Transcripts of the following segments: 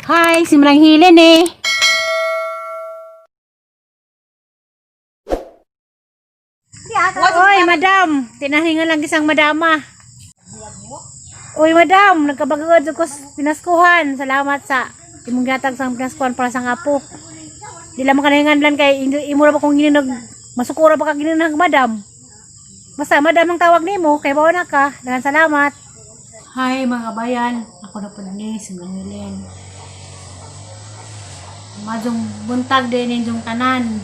Hi, si Manang Hilen eh. Oy, madam. Tinahinga lang isang madama. Oy, madam. Nagkabagod ko sa pinaskuhan. Salamat sa imong gatag sa pinaskuhan para sa ngapo. Di lang makanahingan lang kay imo ra ba kung gininag masukura ba ka gininag, madam. Basta madam ang tawag nimo kay bawa na ka. Daghang salamat. Hi, mga kabayan. Ako na po ni si Manang Hilen. Majong buntag din ninyong tanan.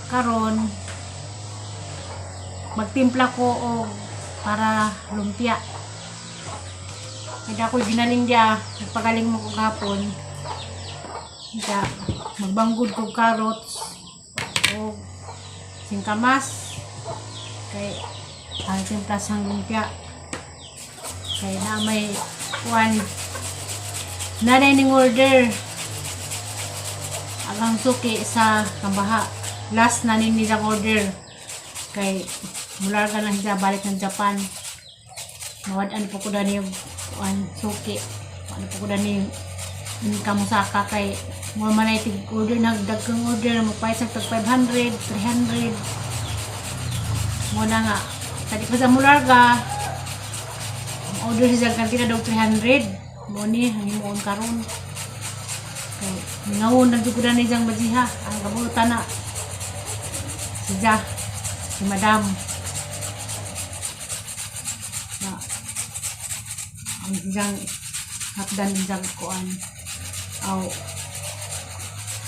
Karon magtimpla ko og para lumpia. Kaya ako'y ginaling dia, nagpagaling mo ko gapon. Kaya magbanggod ko carrots o singkamas kay ang timpla sang lumpia. Kay na may kuan nanay ning order ang suki sa Kambaha. Last na ni nilang order kay mula ka lang siya balik ng Japan. Mawad-an po ko dani yung kuan suki. Ano po ko dani yung kamusaka kay mo man ay tig order nagdagkang order mo pa sa tag 500, 300. Mo na nga tadi pa sa Mularga ang order siya kantina daw 300. Mo ni ang himuon karon. Kay ngawon nagjugo ni siyang bajiha ang kabutan na siya si madam na ang siyang hapdan siyang kuan aw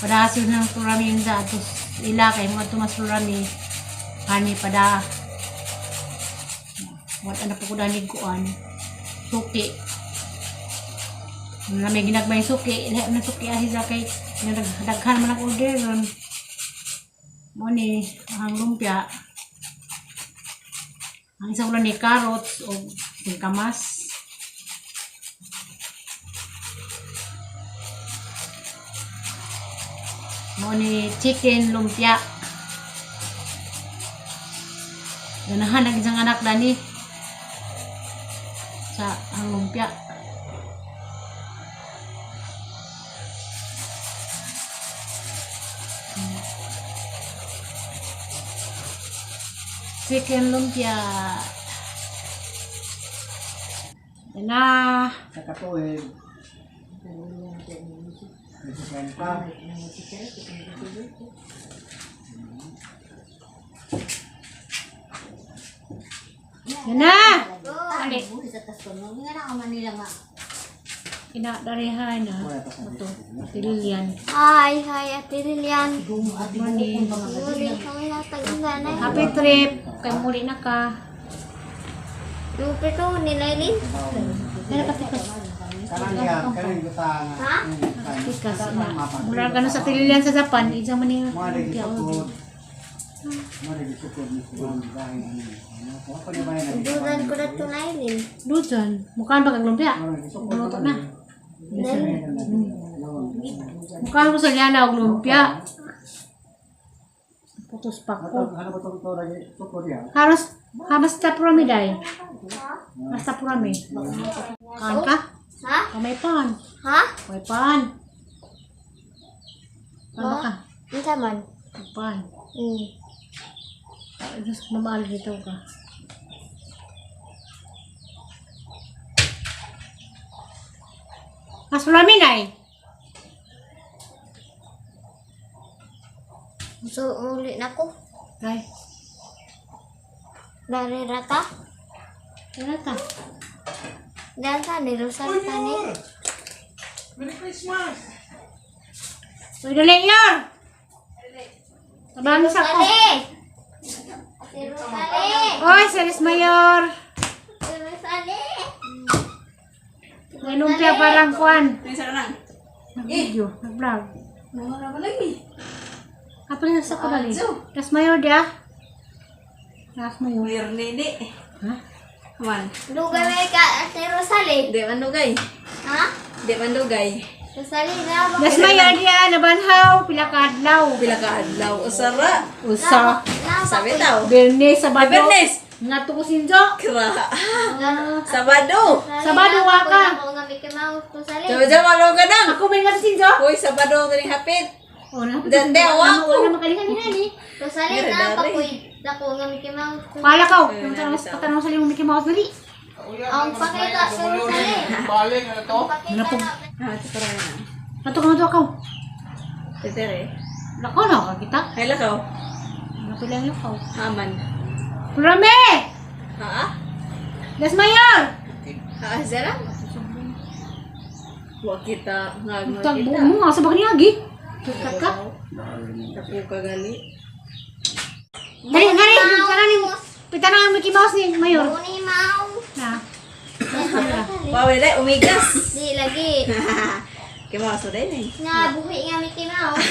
padasin ng turami yun sa atos ila kay mga tumas turami hani pada wat na po ko dani kuan suki na may ginagmay suki lahi na suki ahi sa kay daghan man ang order ron mo ni ang lumpia. Ang isang ulan ni carrots o singkamas. Mo ni chicken lumpia. Ganahan ang isang anak dani sa ang lumpia. Chicken lumpia. Yan na. Sa katuig. Nagsisign pa. Yan na. Ali. Ina darihan na. Ito. Tililian. Hi, hi, Ate Lilian. Morning. Muli kami natag na. Happy trip. Kay muli na ka. Lupi to, ni Lailin. Kaya ka tikas. Kanang diya, kanang gutang. Ha? Tikas na. Mula ka na sa Tililian sa Japan. Isang man yung Mga lagi lumpia. sukod. Mga lagi sukod ni Kuwan dahil ano. Ano ko pa ba yan? Dudan ko na to, Lailin. Dujan. Mukhaan ba kang lumpia? Luto na. Mukhaan ko sa liana og lumpia. Putos pa ko. Ano ba itong ito lagi sukod ya? Haros, hamas ta purami day. Basta purami. Kaan ka? Ha? Kamay pan. Ha? Kamay pan. Pan ba ka? Unsa man? Pan. Diyos, mamaal dito ka. Mas purami nay. So, muli na ko. Day. Dari rata. Tara ta. Dan sa ni Rosan ta ni. Uy, dali yor! Tabang sa ko. Rosale! Ate Rosale! Oy, Ceres Mayor. Ate Rosale! May lumpia parang kuan. Nag-video, nag-vlog. Apa na sa kabali? Ras Mayor dia. Ras Mayor. Mayor Nene. Ha? Man. Lugay may ka Ate Rosale. Di man dugay. Ha? Di man dugay. Rosale na ba? Ras Mayor dia nabanhaw pila ka adlaw. Pila ka adlaw usara. Usa. Sabi taw. Bernes, Sabado. Bernes. Nga to ko Sinjo. Kra. Sabado. Sabado, waka. Ako nga Mickey Mouse to sali. Jama jama lo ka nang. Ako may nga to Sinjo. Uy, Sabado ganing hapit. Oh, na. Dande, awa ko. Wala makalingan ni nani. To sali Dere, na dere. pakoy dako nga Mickey Mouse. Pala ka. Eh, Yung tanong nani sa- patanong sa limong Mickey Mouse dali. Ang pakita to sali. Baling, ano to? Pakita na. Ah, ito parang na. Ato ka to ako. Tetere. Lakaw na ka kita. Ay lakaw. Napila ang lakaw. Haman. Rame! Ha? Las Mayor! Ha, zera? Wa kita nga nga Tagbo kita. mo nga sa bakni agi. Tukat ka. Tapo ka gali. Dali, dali, sana ni Pita na ang Mickey Mouse ni Mayor. Muni mouse. Na. Wawe dai umigas. Di lagi. Kay mga so dai ni. Nga buhi nga Mickey Mouse.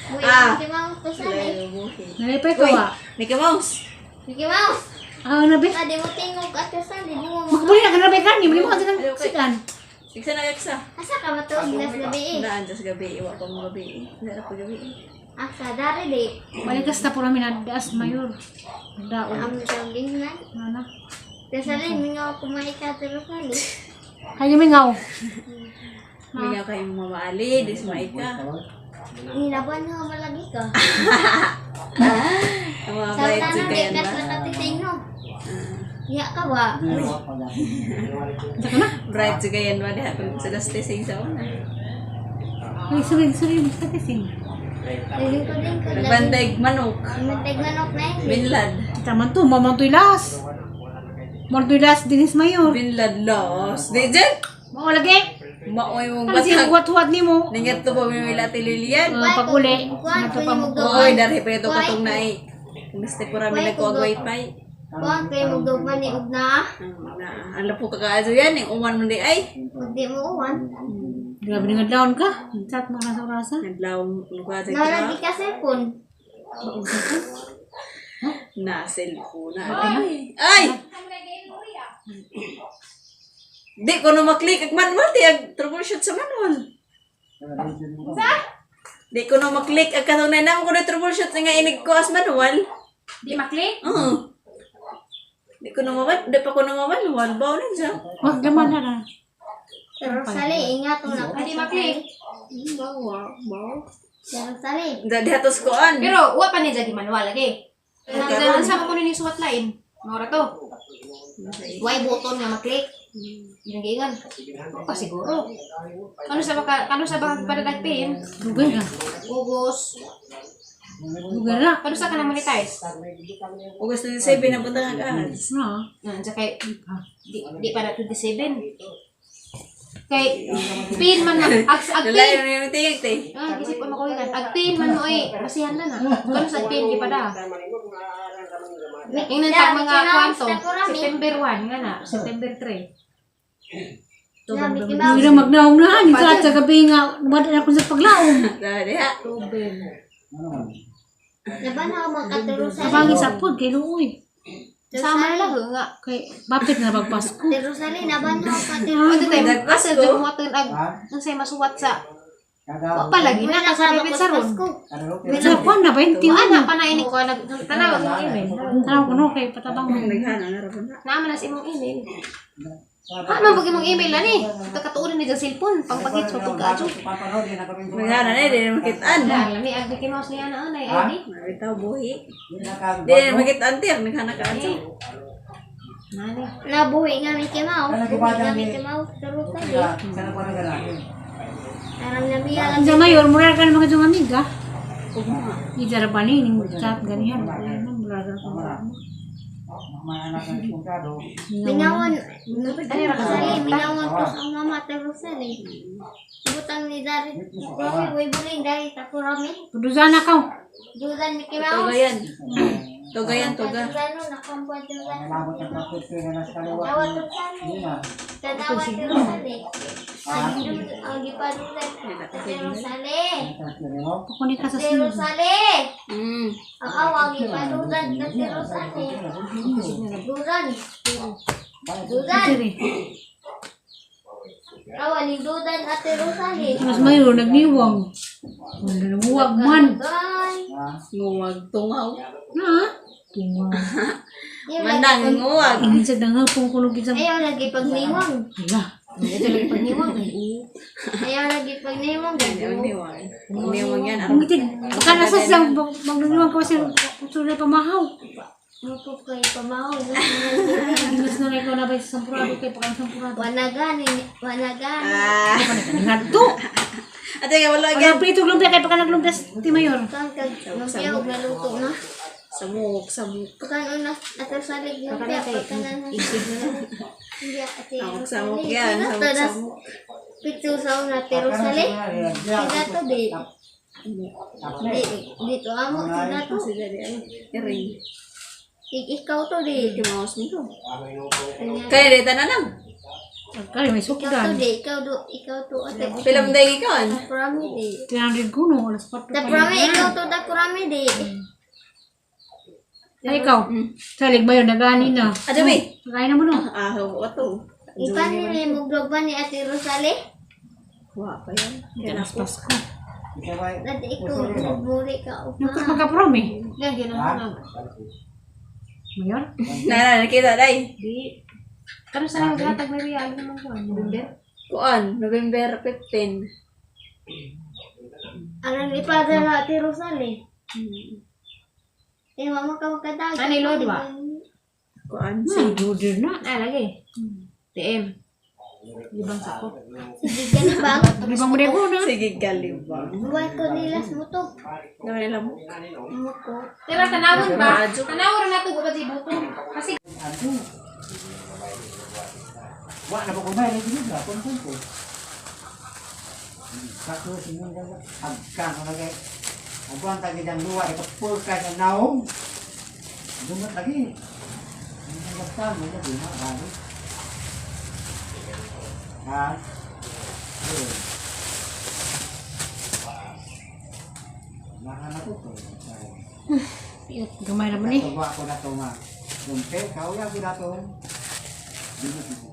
Buhi nga Ah. Mickey Mouse to sali. Nalipay ko Uy, ah. Mickey Mouse. Mickey Mouse. Ah, na be. Nga di mo tingog at sali di mo. Makabuli na ka na be kan. Ni mo ka nang sikan. Siksa na kaksa. Asa ka matuog nas gabi eh. Daan sa gabi, iwa pa mo gabi. Dara pa gabi. Asa dari di. Balikas na po namin na das Mayor. Daon. Ang tawagin man. Ano na. Dasali, mingaw kumain ka pero sali. Kaya mingaw. Mingaw kayo mama Ali, dis maika. Nilaban na malagi ka. Ang mga Sa bayad sa tanan, di kayan ka ba? nakatising no. Niya ka ba? Saka na. Bright sa kayan ba diha kung sa lastising sa una. Ay, sorry, sorry. Basta tising. Lingkod-lingkod. Nagbantay manok, Bantay manok na yun. binlad. Tama to, mamantoy las. Mantoy las dinis Mayor. Binlad los. Di dyan! Mao lagi. Maoy mong Ano siya batag. huwat-huwat nimo? Ningat to pa may wala ti Lilian. Pag-uli. Kuan, Ano kunin pa mo mo? Oy, dari pa ito katong nai. Miste po rami nagkuwag wifi. Kuan, kayo magdugman ni Ugna. Na, ang lapo ka kaadyo yan, yung uwan mo di ay. Hindi mo uwan. Grabe nga down ka. Chat mo rasa rasa. Nadlaw mo ka Nalagi ka cellphone. Na, cellphone na. Ay! Ay! Di ko na maklik ag manual, di ag troubleshoot sa manual. Di ko na maklik ag katunay na ko na troubleshoot nga inig ko as manual. Di maklik? Oo. Di ko na maman, di pa ko na manual, bawo na siya. Wag laman na na. Pero sali, ingat mo na. Hindi maklik. Bawa, bawa. Pero sali. Di hatos koan. Pero wa pa ni jagi manual lagi. Kaya sa mo ni suwat line. Maura to. Why button nga maklik? Yun ang giingan. Pa siguro. Kano sa baka kano sa baka padadag pin? Dugay na. Ugos. Dugay na. Kano sa ka na monetize? August 27 na punta nga ads. Na. Ah, sa kay di pa na 27. Kay pin man na ag pin. Lalayo na yung tingig, te. Ah, isip ko makuhingan. Ag pin man mo eh. Basihan na na. Kano sa pin di pa da. Yung nantag mga kwanto, September 1 nga na, September 3. Na, Mickey Mouse. Dugay na magnaong na. Ni sa gabi nga. Wala na ako sa paglaom. Dali ha. Laban ako magkaturo sali. Sabangin sa pod kay luoy. Sama na lang nga. Kay bapit na magpasko. Pero sali, laban ako katuro. Ano tayo? Nagpasko. Asa dyan mo ag ang say masuwat sa wa pa lagi na kasarapit sa ron. Sa kwan na 21 Ana na. pa na ini ko nag tanaw imong email. Tanaw ko no kay patabang mo. Naghana na rin na. Naa man na sa imong email. Ha man pag imong email ani. Ito katuon ni sa cellphone pangpagit sa tug adyo. Naghana na, di na makitaan. Lami ag Mickey Mouse niya na anay ID. Maritaw buhi. Di na makitaan, tiyak. Naghana ka adyo. Nani. Nabuhi nga Mickey Mouse. Buhi nga Mickey Mouse. Pero sali. Arang namiya lang. Ang sa mayor mura ka na mga jung amiga. Ijara pa ni ning chat ganihan. Mura ka. Mingawan. Sali, mingawan ko sa mama pero sali. Butang ni Dari. Dari, way buling dari takurami. Puduzana ka. Dudan Mickey Mouse. Toga yan. Toga yan, toga. Dudan no, nakampuan dudan. Tawad to sali. Tanawa pero sali. Ang gipadudan. Pero sali. Pakunik ka sa Pero sinyo. sali. Ang awang ipadudan na pero sali. Dudan. Dudan. Diri. Awa ni Dudan at Rosali. Mas mayor nagniwang. Wag man. Bye. Nguwag tungaw. Na. Tungaw. Ayaw lagi Manang pag nguwag. Ang minsan nanghapong ko nung gisang. Ayaw lagi pagniwang. Hala. Ito lagi pagniwang. Ayaw lagi pagniwang. Ang niwang. Ang niwang yan. Ang itin. Baka nasa siyang magduniwang ko siya. Puso na pamahaw. Mupo kay pamahaw. Inis na ikaw na ba sa sampurado kay pagka sampurado. Wanagan, wanagan. Ah. Ngadto. Ate, kaya wala again. Ang prito lumpia kay pagka naglumpia ti mayor. Kan kag lumpia og naluto na. Samok, samok. Pagkan una ato salig lumpia pagkan na. Hindi ate. Samok, samok yan. Samok, samok. Picture sa una pero sali. Sila to di. Di dito amo sila to. Sila di ay. Iring. Ikaw to di. Kimaos mo to. Kaya dito na lang. Kaya may Ikaw to sukdan. di, ikaw do, ikaw to ate. Film day ikaw. Takurami di. 300 kuno alas 4. Takurami ikaw to takurami di. Ay ikaw. Salig mayor nagani na. Ate, may. Kain na mo no. Ah, oo to. Ipan nila mo vlog ba ni Ate Rosale? Wa pa yan. Kaya na po. Pasko. Dati ikaw muli ka Nung upa. magka-prom eh. Yan, ginawa. Mayor? Na, na, nakita, day. Di. Kano sa nang gatag may real naman ko? November? Kuan, November 15. Alam ni Padre na Ate Rosale. Eh, mama ka magkadag. Ano ilo, di ba? Kuan, Order na. Ah, lagi. TM. Libang sako. Sige ka na ba? Di ba mo na na? Sige, galibang. Buhay ko nilas mo to. Gawin nila mo. Muko. Pero tanawon ba? Tanawon na nato ba si butong? Kasi Wa na ko na lagi nila kon kon ko. Kato singon ka agkan ko na kay. Aguan ta gidang luwa ka pulka sa naong. Dumot lagi. Ang basta mo lagi na bali. Ha? Mahal ako to. Gamay naman eh. Tuwa ko na to ma. Lumpe, kauya ko na to. Dumot mo.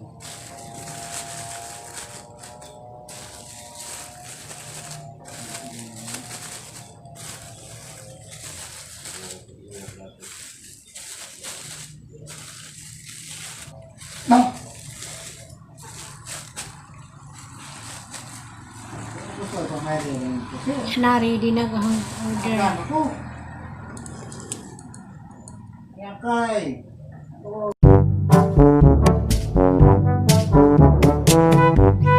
No. Na ready na ang order. Yan kay.